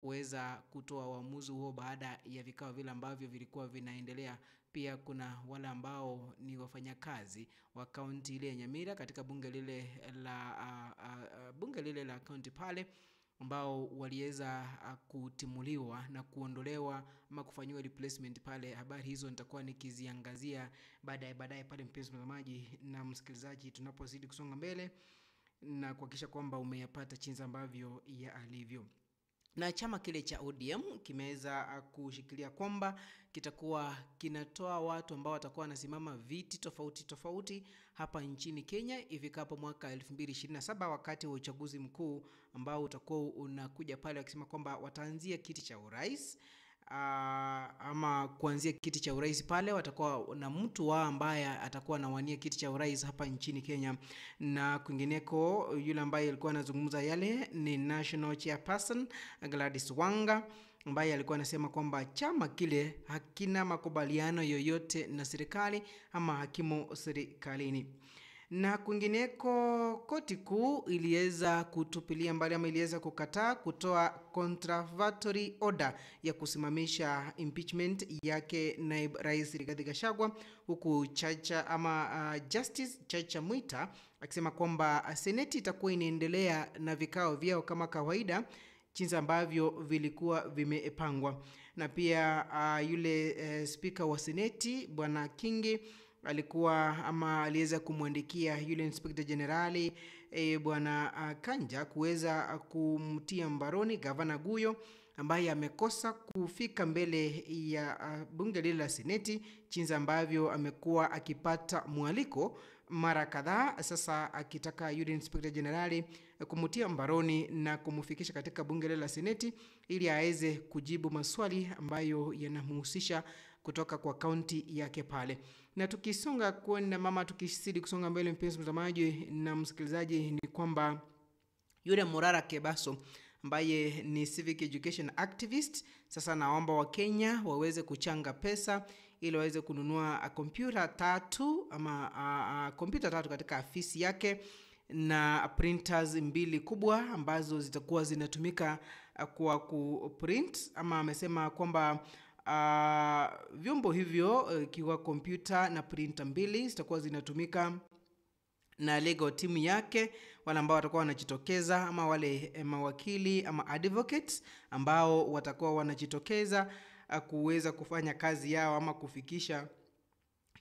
kuweza kutoa uamuzi huo baada ya vikao vile ambavyo vilikuwa vinaendelea. Pia kuna wale ambao ni wafanyakazi wa kaunti ile ya Nyamira katika bunge lile la kaunti pale, ambao waliweza kutimuliwa na kuondolewa ama kufanyiwa replacement pale. Habari hizo nitakuwa nikiziangazia baadaye pale, mpenzi mtazamaji na msikilizaji, tunapozidi kusonga mbele na kuhakikisha kwamba umeyapata jinsi ambavyo ya alivyo. Na chama kile cha ODM kimeweza kushikilia kwamba kitakuwa kinatoa watu ambao watakuwa wanasimama viti tofauti tofauti hapa nchini Kenya ifikapo mwaka 2027 wakati wa uchaguzi mkuu ambao utakuwa unakuja pale, wakisema kwamba wataanzia kiti cha urais ama kuanzia kiti cha urais pale watakuwa na mtu wao ambaye atakuwa anawania kiti cha urais hapa nchini Kenya. Na kwingineko, yule ambaye alikuwa anazungumza yale ni National Chairperson Gladys Wanga, ambaye alikuwa anasema kwamba chama kile hakina makubaliano yoyote na serikali ama hakimo serikalini. Na kwingineko, koti kuu iliweza kutupilia mbali ama iliweza kukataa kutoa contraventory order ya kusimamisha impeachment yake naibu rais Rigathi Gachagua, huku Chacha ama Justice Chacha Mwita akisema kwamba seneti itakuwa inaendelea na vikao vyao kama kawaida jinsi ambavyo vilikuwa vimepangwa. Na pia yule speaker wa seneti Bwana Kingi alikuwa ama aliweza kumwandikia yule Inspector Generali Bwana Kanja kuweza kumtia mbaroni Gavana Guyo ambaye amekosa kufika mbele ya bunge lile la seneti jinsi ambavyo amekuwa akipata mwaliko mara kadhaa sasa, akitaka yule Inspector Generali kumtia mbaroni na kumfikisha katika bunge lile la seneti ili aweze kujibu maswali ambayo yanamhusisha kutoka kwa kaunti yake pale. Na tukisonga kwenda mama, tukisidi kusonga mbele, mpenzi mtazamaji na msikilizaji, ni kwamba yule Morara Kebaso ambaye ni civic education activist sasa naomba wa Kenya waweze kuchanga pesa ili waweze kununua kompyuta tatu ama kompyuta tatu katika afisi yake na printers 2 kubwa ambazo zitakuwa zinatumika kwa kuprint. Ama amesema kwamba vyombo hivyo ikiwa kompyuta na printer 2 zitakuwa zinatumika na legal team yake, wale ambao watakuwa wanajitokeza ama wale mawakili ama advocates ambao watakuwa wanajitokeza kuweza kufanya kazi yao ama kufikisha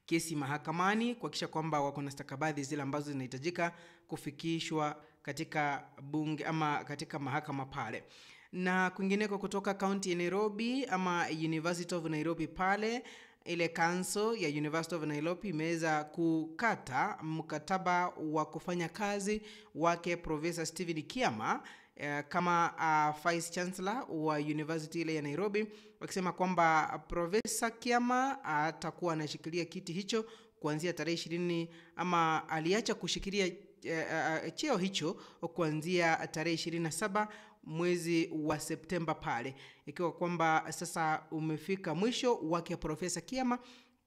kesi mahakamani, kuhakikisha kwamba wako na stakabadhi zile ambazo zinahitajika kufikishwa katika bunge ama katika mahakama pale. Na kwingineko, kutoka kaunti ya Nairobi ama University of Nairobi pale, ile council ya University of Nairobi imeweza kukata mkataba wa kufanya kazi wake Professor Stephen Kiama kama Vice Chancellor wa University ile ya Nairobi, wakisema kwamba Professor Kiama atakuwa anashikilia kiti hicho kuanzia tarehe 20, ama aliacha kushikilia cheo hicho kuanzia tarehe 27 mwezi wa Septemba pale, ikiwa kwamba sasa umefika mwisho wake Professor Kiama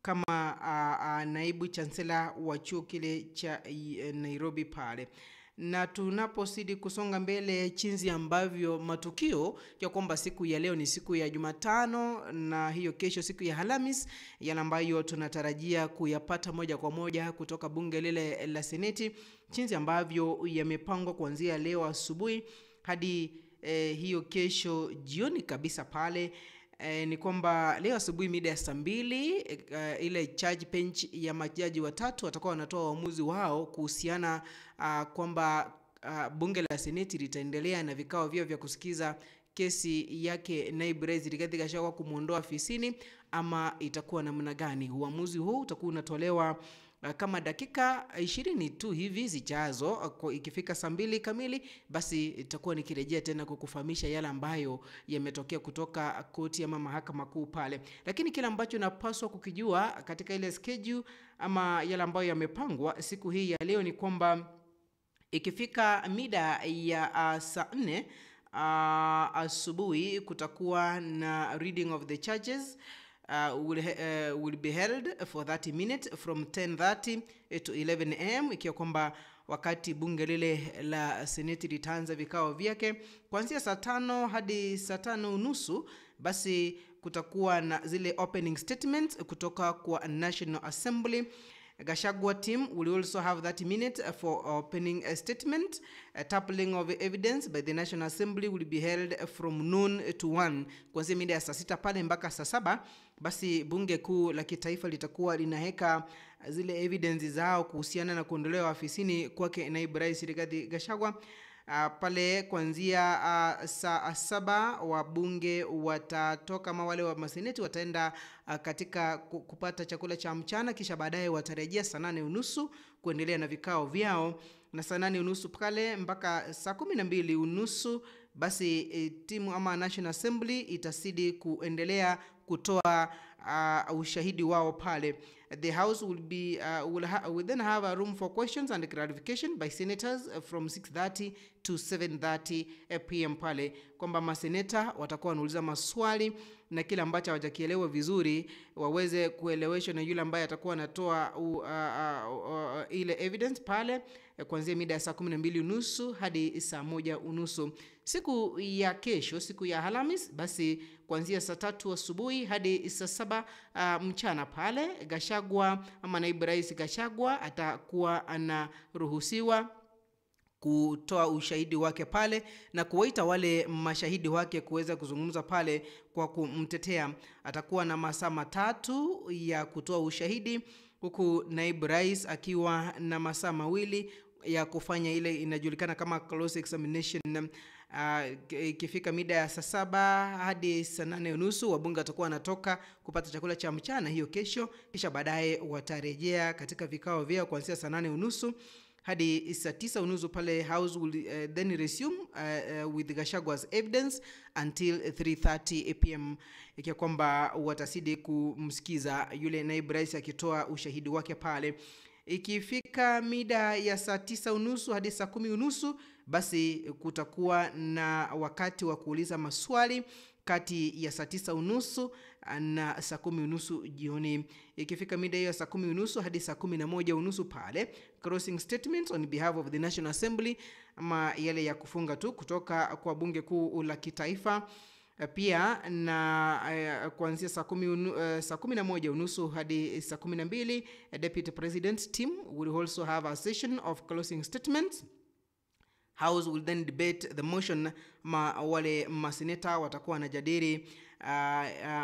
kama naibu chancellor wa chuo kile cha Nairobi pale. Na tunapozidi kusonga mbele jinsi ambavyo matukio ya kwamba siku ya leo ni siku ya Jumatano na hiyo kesho siku ya Alhamisi, yale ambayo tunatarajia kuyapata moja kwa moja kutoka bunge lile la seneti, jinsi ambavyo yamepangwa kuanzia leo asubuhi hadi hiyo kesho jioni kabisa pale. Ni kwamba leo asubuhi mida ya saa 2 ile charge bench ya majaji watatu watakuwa wanatoa uamuzi wao kuhusiana kwamba bunge la seneti litaendelea na vikao vyao vya kusikiza kesi yake naibu rais Rigathi Gachagua kumuondoa afisini ama itakuwa namna gani. Uamuzi huu utakuwa unatolewa kama dakika 20 tu hivi zijazo. Ikifika saa 2 kamili basi itakuwa nikirejea tena kukufahamisha yale ambayo yametokea kutoka koti ama mahakama kuu pale. Lakini kila ambacho napaswa kukijua katika ile schedule ama yale ambayo yamepangwa siku hii ya leo ni kwamba ikifika mida ya saa 4 asubuhi kutakuwa na reading of the charges will be held for 30 minutes from 10:30 to 11 am, ikiwa kwamba wakati bunge lile la Seneti litaanza vikao vyake kuanzia saa 5 hadi saa 5:30, basi kutakuwa na zile opening statements kutoka kwa National Assembly. Gachagua team will also have 30 minutes for opening a statement. A tabling of evidence by the National Assembly will be held from noon to 1, kuanzia mida ya saa 6 pale mpaka saa 7. Basi bunge kuu la kitaifa litakuwa linaweka zile evidence zao kuhusiana na kuondolewa afisini kwake naibu rais Rigathi Gachagua. Pale kuanzia saa 7 wabunge watatoka, ama wale wa maseneti wataenda katika kupata chakula cha mchana, kisha baadaye watarejea saa 8:30 kuendelea na vikao vyao, na saa 8:30 pale mpaka saa 12:30 basi timu ama National Assembly itasidi kuendelea kutoa ushahidi wao pale. The House will be will then have a room for questions and clarification by senators from 6:30 to 7:30 p.m. pale, kwamba maseneta watakuwa wanauliza maswali na kile ambacho hawajakielewa vizuri waweze kueleweshwa na yule ambaye atakuwa anatoa ile evidence pale, kuanzia mida ya saa 12:30 hadi saa 1:30. Siku ya kesho, siku ya Alhamisi, basi kuanzia saa 3 asubuhi hadi saa 7 mchana pale, Gachagua ama naibu rais Gachagua atakuwa anaruhusiwa kutoa ushahidi wake pale na kuwaita wale mashahidi wake kuweza kuzungumza pale kwa kumtetea. Atakuwa na masaa 3 ya kutoa ushahidi, huku naibu rais akiwa na masaa 2 ya kufanya ile inajulikana kama close examination. Ikifika mida ya saa 7 hadi saa 8:30 wabunge watakuwa wanatoka kupata chakula cha mchana hiyo kesho, kisha baadaye watarejea katika vikao vyao kuanzia saa 8:30 hadi saa 9:30 pale. House will then resume with Gachagua's evidence until 3:30 p.m, ikiwa kwamba watasidi kumsikiza yule naibu rais akitoa ushahidi wake pale. Ikifika mida ya saa 9:30 hadi saa 10:30, basi kutakuwa na wakati wa kuuliza maswali kati ya saa 9:30 na saa 10:30 jioni. Ikifika mida hiyo saa 10:30 hadi saa 11:30 pale, crossing statements on behalf of the National Assembly, ama yale ya kufunga tu kutoka kwa bunge kuu la kitaifa. Pia na kuanzia saa 11:30 hadi saa 12, Deputy President's team will also have a session of closing statements. House will then debate the motion. Wale maseneta watakuwa wanajadili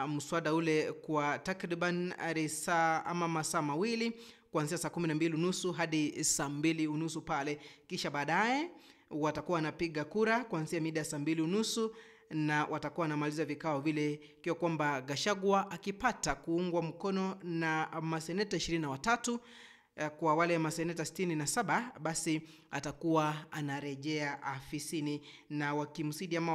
mswada ule kwa takriban saa ama masaa 2, kuanzia saa 12:30 hadi saa 2:30 pale. Kisha baadaye watakuwa wanapiga kura kuanzia mida saa 2:30 na watakuwa wanamaliza vikao vile, kwa kwamba Gachagua akipata kuungwa mkono na maseneta 23 kwa wale maseneta 67, basi atakuwa anarejea afisini, na wakimsidi ama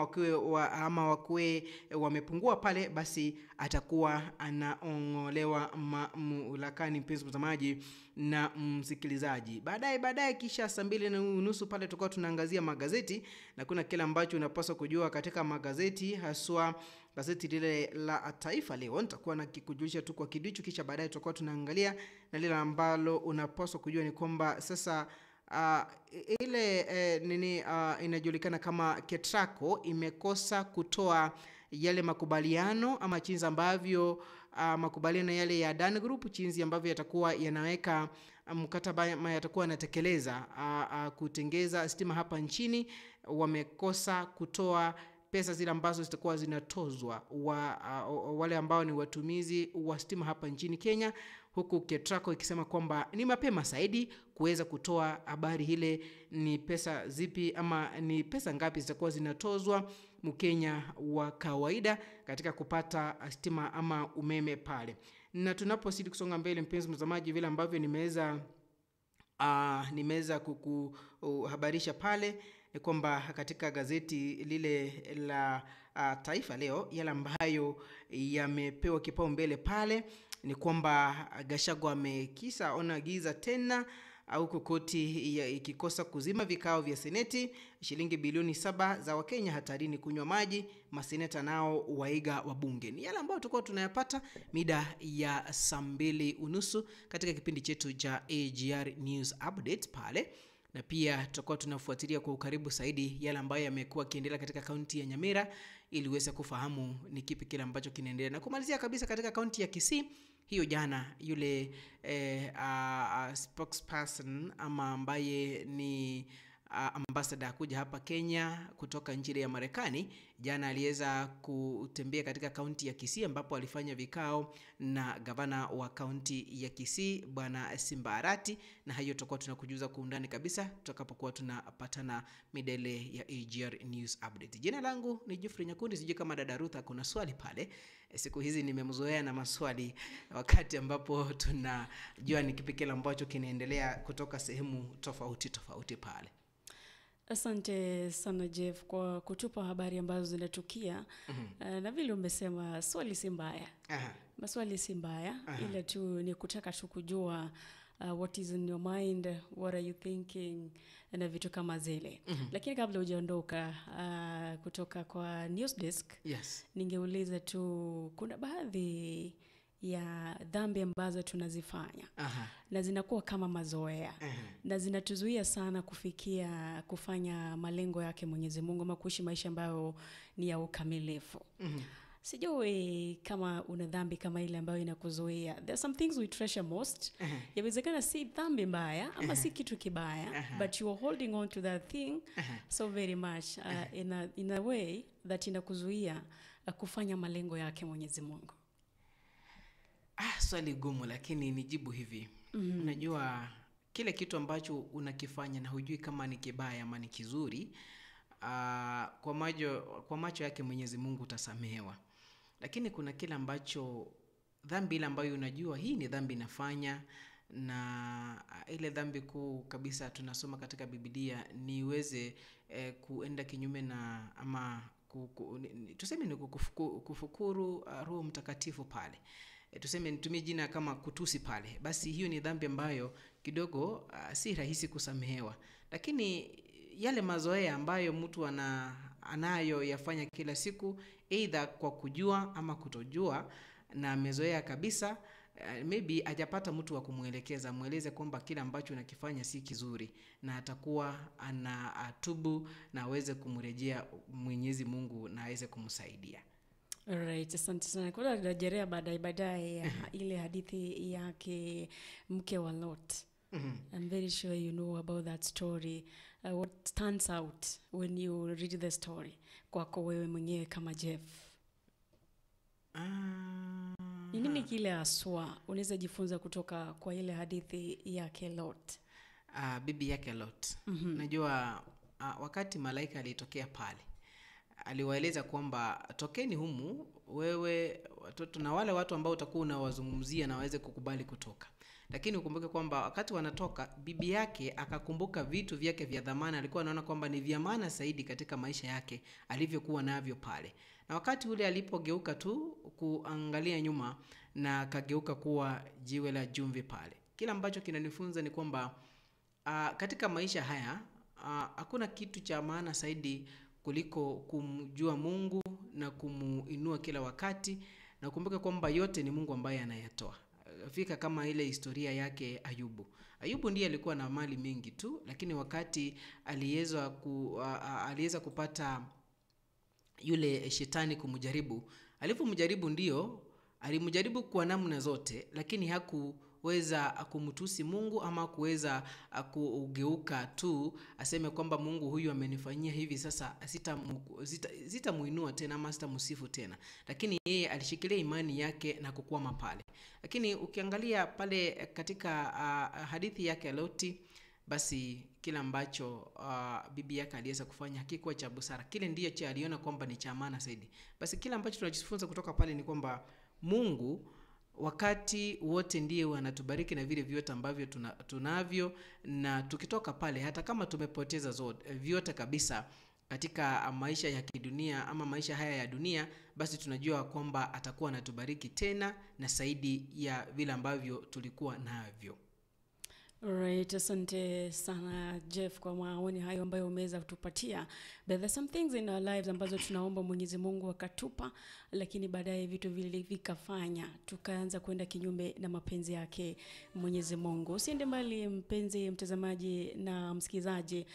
wakiwe wamepungua pale, basi atakuwa anaongolewa mamlakani. Mpenzi mtazamaji na msikilizaji, baadaye kisha saa 2:30 pale tutakuwa tunaangazia magazeti, na kuna kile ambacho unapaswa kujua katika magazeti, haswa gazeti lile la Taifa Leo. Nitakuwa nakikujulisha tu kwa kiduchu, kisha baadaye tutakuwa tunaangalia na lile ambalo unapaswa kujua ni kwamba sasa ile inajulikana kama Ketraco imekosa kutoa yale makubaliano ama jinsi ambavyo makubaliano yale ya Dan Group, jinsi ambavyo yatakuwa yanaweka mkataba yatakuwa yanatekeleza kutengeza stima hapa nchini. Wamekosa kutoa pesa zile ambazo zitakuwa zinatozwa wale ambao ni watumizi wa stima hapa nchini Kenya, huku Ketraco ikisema kwamba ni mapema zaidi kuweza kutoa habari ile, ni pesa zipi ama ni pesa ngapi zitakuwa zinatozwa Mkenya wa kawaida katika kupata stima ama umeme pale. Na tunapozidi kusonga mbele, mpenzi mtazamaji, vile ambavyo nimeweza kukuhabarisha pale ni kwamba katika gazeti lile la Taifa Leo, yale ambayo yamepewa kipaumbele pale ni kwamba Gachagua amekisa ona giza tena, au koti ikikosa kuzima vikao vya seneti, shilingi bilioni 7 za Wakenya hatarini kunywa maji, maseneta nao waiga wabunge. Ni yale ambayo tulikuwa tunayapata mida ya saa 2:30 katika kipindi chetu cha AGR News Update pale. Na pia tutakuwa tunafuatilia kwa ukaribu zaidi yale ambayo yamekuwa kiendelea katika kaunti ya Nyamira ili uweze kufahamu ni kipi kile ambacho kinaendelea. Na kumalizia kabisa katika kaunti ya Kisii, hiyo jana yule spokesperson ama ambaye ni ambassador kuja hapa Kenya kutoka nchi ya Marekani, jana aliweza kutembea katika kaunti ya Kisii ambapo alifanya vikao na gavana wa kaunti ya Kisii Bwana Simba Arati, na hayo tutakuwa tunakujuza kwa undani kabisa tutakapokuwa tunapatana midele ya AGR News Update. Jina langu ni Geoffrey Nyakundi. Sijui kama dada Ruth kuna swali pale. Siku hizi nimemzoea na maswali wakati ambapo tunajua ni kipi kile ambacho kinaendelea kutoka sehemu tofauti tofauti pale. Asante sana Jeff kwa kutupa habari ambazo zinatukia. Na vile umesema swali si mbaya. Maswali si mbaya, ila tu ni kutaka tu kujua what is in your mind, what are you thinking na vitu kama zile. Lakini kabla hujaondoka kutoka kwa news desk, yes, ningeuliza tu, kuna baadhi ya dhambi ambazo tunazifanya na zinakuwa kama mazoea na zinatuzuia sana kufikia kufanya malengo yake Mwenyezi Mungu ama kuishi maisha ambayo ni ya ukamilifu. Sijui kama una dhambi kama ile ambayo inakuzuia. There are some things we treasure most. Yawezekana si dhambi mbaya ama si kitu kibaya, but you are holding on to that thing so very much in a way that inakuzuia kufanya malengo yake Mwenyezi Mungu. Swali gumu, lakini nijibu hivi. Unajua kile kitu ambacho unakifanya na hujui kama ni kibaya ama ni kizuri, kwa macho yake Mwenyezi Mungu utasamehewa. Lakini kuna kile ambacho dhambi ile ambayo unajua hii ni dhambi nafanya, na ile dhambi kuu kabisa tunasoma katika Biblia ni uweze kuenda kinyume na ama tuseme ni kufukuru Roho Mtakatifu pale. Tuseme nitumie jina kama kutusi pale. Basi hiyo ni dhambi ambayo kidogo si rahisi kusamehewa. Lakini yale mazoea ambayo mtu anayo yafanya kila siku, either kwa kujua ama kutojua, na amezoea kabisa, maybe hajapata mtu wa kumuelekeza, mueleze kwamba kila ambacho unakifanya si kizuri, na atakuwa anatubu na aweze kumrejea Mwenyezi Mungu na aweze kumsaidia. Alright, asante sana. Kwa rejelea baadaye ile hadithi yake mke wa Lot. I'm very sure you know about that story. What stands out when you read the story kwako wewe mwenyewe kama Jeff? Ni nini kile haswa unaweza jifunza kutoka kwa ile hadithi yake Lot? Bibi yake Lot. Najua wakati malaika alitokea pale, aliwaeleza kwamba tokeni humu wewe watoto na wale watu ambao utakuwa unawazungumzia na waweze kukubali kutoka. Lakini ukumbuke kwamba wakati wanatoka, bibi yake akakumbuka vitu vyake vya dhamana, alikuwa anaona kwamba ni vya maana zaidi katika maisha yake alivyokuwa navyo pale. Na wakati ule alipogeuka tu kuangalia nyuma, na akageuka kuwa jiwe la chumvi pale. Kila ambacho kinanifunza ni kwamba katika maisha haya hakuna kitu cha maana zaidi kuliko kumjua Mungu na kumuinua kila wakati, na kumbuka kwamba yote ni Mungu ambaye anayatoa. Fika kama ile historia yake Ayubu. Ayubu ndiye alikuwa na mali mingi tu, lakini wakati aliweza kupata yule shetani kumjaribu, alipomjaribu ndio alimjaribu kwa namna zote, lakini hakuweza kumtusi Mungu ama kuweza kugeuka tu aseme kwamba Mungu huyu amenifanyia hivi, sasa sitamuinua tena ama sitamsifu tena. Lakini yeye alishikilia imani yake na kukwama pale. Lakini ukiangalia pale katika hadithi yake Loti, basi kila ambacho bibi yake aliweza kufanya hakikuwa cha busara. Kile ndiyo cha aliona kwamba ni cha maana zaidi. Basi kila ambacho tunajifunza kutoka pale ni kwamba Mungu wakati wote ndiye anatubariki na vile vyote ambavyo tunavyo, na tukitoka pale hata kama tumepoteza zote vyote kabisa katika maisha ya kidunia ama maisha haya ya dunia, basi tunajua kwamba atakuwa anatubariki tena na zaidi ya vile ambavyo tulikuwa navyo. Right, asante sana Jeff kwa maoni hayo ambayo umeweza kutupatia. But there's some things in our lives ambazo tunaomba Mwenyezi Mungu akatupa, lakini baadaye vitu vile vikafanya tukaanza kwenda kinyume na mapenzi yake Mwenyezi Mungu. Usiende mbali mpenzi mtazamaji na msikilizaji.